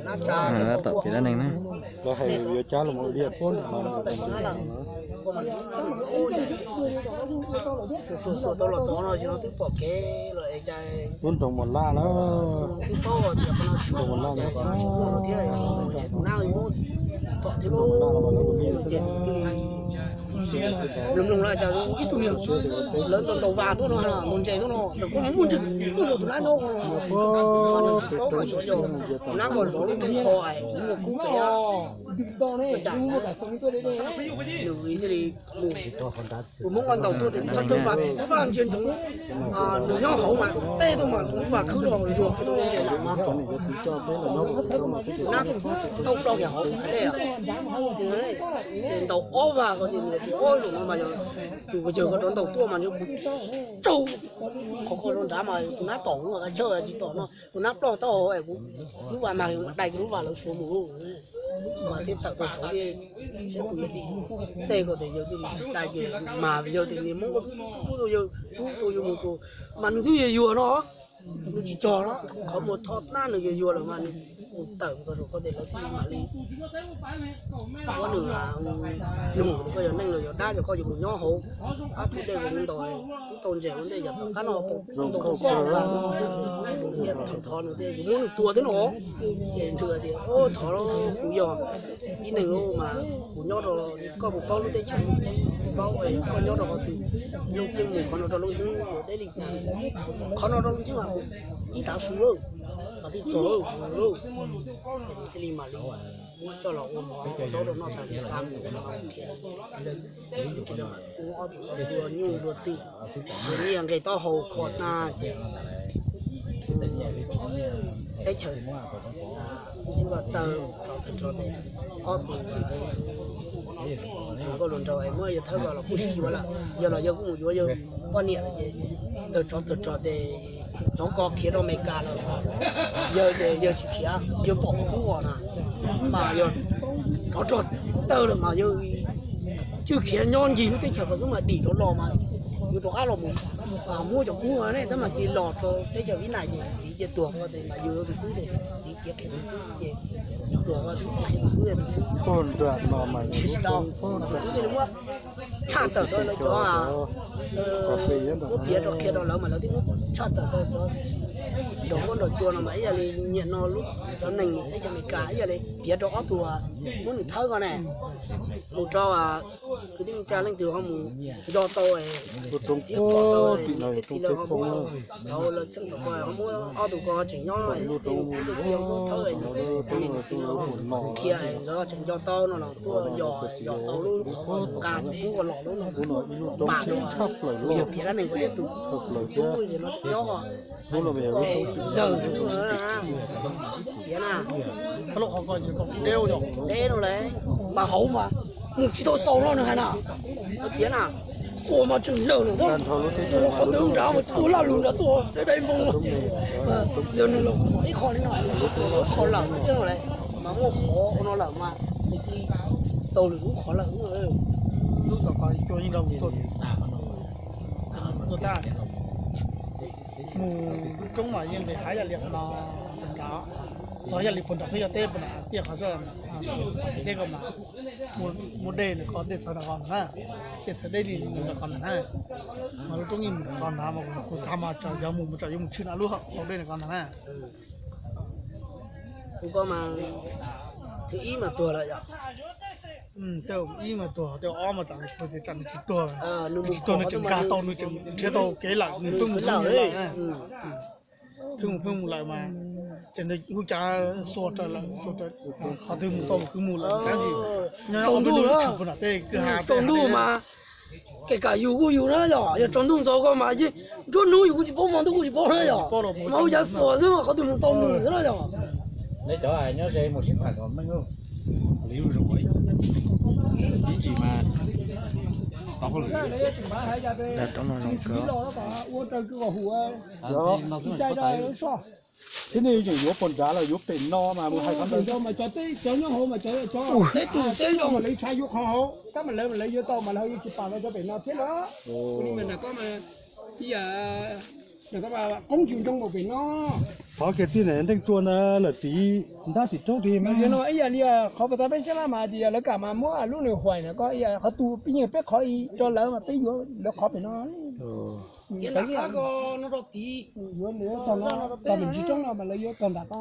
Tab tom piav dab neeg na. Los hais yuav cab los mus liaj puab no. Xuas xuas tau los txog no ces no twb pom kev los es cas lub nroog Mus Laj na, twb paub tias qhov no tsis pom thiab, tus nab muab tom thiab lub ces nws thiaj li mloog mloog lawm cas ib tug niag lawv ntaus ntaus vas tuaj no, ntaus ntses tuaj no, ntawm koj muaj ntsis tuaj zov tus nab nyob, nws tsis paub yog tus nab nkaus zov lub rooj qho es muaj kub pem. Nws thiaj li mus, tus Hmoob nkaus ntaus tuaj ces thawj thawj vas pem vaj ntsia ntsoov, nws nyob hauv mas tej tuaj mas lub vas khwb los zuag kiag tau ntses lawm mas nab tau ploj kiag hauv dej. Ces ntaus ob vas ko ces nws tias ob zaug no mas yog tus yawg ko rov ntaus tuaj mas ntshe kuv tsaug qhov ko rau nrad mas tus nab tom kuv mas kav chawj tsis tom no, tus nab ploj tau hauv es kuv lub vas mas dai kiag lub vas lawv suav mus mas thiaj tawm tau saud thiab. Saib tus yawg dim tej ko tias yawg thiaj li dai kiag mas yawg tias niag Hmoob ko rub tau yawg, rub tau yawg mus tus mas nws twb yuag yuag no, nws tsis cog no, qhov muag tho nab nws yuag yuag lawm mas nws mus tawm txog saum ko ces lawv thiaj li mam li muab nws, nug tias koj yog neeg los yog dab, yog koj yuav mus nyob hauv qab thawj dej ko mus ntaus twb tau ntses ua ntej yog tom qab no tau tus koj no, nws thiaj thov nws tias yuav muab nws tua thiab no. Ces nws tias thov kuv yog ib neeg mas kuv nyob rau, koj puas paub lub teb chaws Looj Ceeb, paub, koj nyob rau qhov twg, Looj Ceeb mus qhov no rau Looj Ceeb yuav deb li cas, qhov no rau Looj Ceeb mas ib tav su lawm, mas thiaj txog lawm. Ces nws thiaj li mam li muab coj los ua mov ua zaub rau noj tas ces xa mus, txiv lawv mam ua ob tug dua nyuj dua twm, dua nyiaj nqe taub hau kho tag ces teb chaws twb nkaus tawg rov tawg rog ces ob tug hluas nkauj hluas nraug es muab yawg Thawb ko los kuj sib yuav lawm, yawg los yawg kuj mus yuav yawg poj niam lawm ces tawg rov tawg rog ces cov ko khiav rau Amelikas lawm, yawg ces yawg tsis khiav, yawg pom qhov kub os na, mas yog rov rog tawg lawm mas yawg cwj khiav nyob ncig lub teb chaws ko xwb mas dim rov los mas yuav rov qab los mus muab cov kub no ne tab mas cia los rau teb chaws Vib Nais ces txiv cia tuag ko ces mas yawg tus tub ces txiv piav qhia tus tub ces txiv tuag ko txiv piav qhia tus tub ces tus tub tsis tau, tus tub thiaj li muab tshaj tawm rau lawv cov, muab piav rau qhia rau lawv mas lawv thiaj muab tshaj tawm rau cov nraug huab nraug cua no mas ib yam li niaj no lub cov neeg teb chaws Amelikas ib yam li piav rau ob tug muab nws Thawb ko ne, mus rau kwv tij neej tsa leej twg ho mus nco tau thiab pom tau, tej txiv lawv ho muab tau lawv txheej thaum ko ho muab ob tug ko tseem nyob, tej txiv ho muab Thawb, tus niam txiv lawv ho qhia nkawd tseem nco tau no los tuaj yos yos tau lub qhov nqa tus tub ko los lub no pam rau kuv yawg piav dab neeg ko thiab tus tub no tseem nyob. Ntxawg piav na, deb no las, mas hauv mas mus tsis tau xaus no nws hais na. Piav na, xuas mas tseem lawm no, qhov twg nrad mas tua laj lug nrad tuaj dai dai npoo no. Yog nws los ib qho li no, xuas ib qho lawm thiab no las, mas muaj qhov ua no lawm mas nws cia li tau lwm lub qhov lawm. Lub tom qhov cua yeej nrog kuv tuaj, tuaj tag, mus roob mas yeej nqis hav yam li qhov no, nrad, txog yam li puag nram peb yog teb puag nram tiaj qhov zoj, teb ko mas muaj dej nws qhov dej txog nram qhov ntag na, dej txog deb li nram qhov ntag na. Mas lub roob yeej mus nram qhov ntag mas kuv xav mas tsam yog mus mus tsam yuav mus tshwm nram lub hauv dej nram qhov ntag na. Kuv ko mas thib ib mas tuag lawm yom. Tej ib mas tuag, tej ob mas tsam nws tsis tuag, nws tsis tuag nws tseem nkag tau, nws tseem nrhiav tau kev lawm, nws pheej mus pheej mus lawm, pheej mus pheej mus lawm mas ces nws hu cav xuas raws lawm, xuas raws qhov twg mus tau kwv mus lawm tab sis nyob nyob ob peb hnub tshwm puag nram tej kwj ha tsaus ntuj mas kev kam yus kuj yus na yom, yog tsaus ntuj ntxaus ko mas yeej nruab hnub yus kuj tsis paub, hmo ntuj kuj tsis paub na yom, mas hu cav xuas xwb mas qhov twg mus tau mus xwb na yom. Dag roob no zoo kawg. Thiab nej tseem yuav puag nrad los yuav pem no mas mus hais qhov ntawd mas cov teb cov nyob hauv mas cov teb tug teb zoo mas lawv xav yuav qhov hauv tab mas lawv mas lawv yuav tau mas lawv yuav tsis pam rau cov pem no thiab lawm. Ua li mas nram koj mas ib yam Qoob tsis zoo npaum pem no. Qhov kiag tij Nteej Tua ntawd lawm tim ntab tim roob tim mas no ib yam li qhov pas tas peb saib mas tias lawv kam mas muab lub nws huais na koj, qhov tu pib yeej peb qhov rau lawv mas peb yuav lawv qhov pem no. Yuav tog no, tog pem ntsis roob no mas lawv yuav tog nram ko.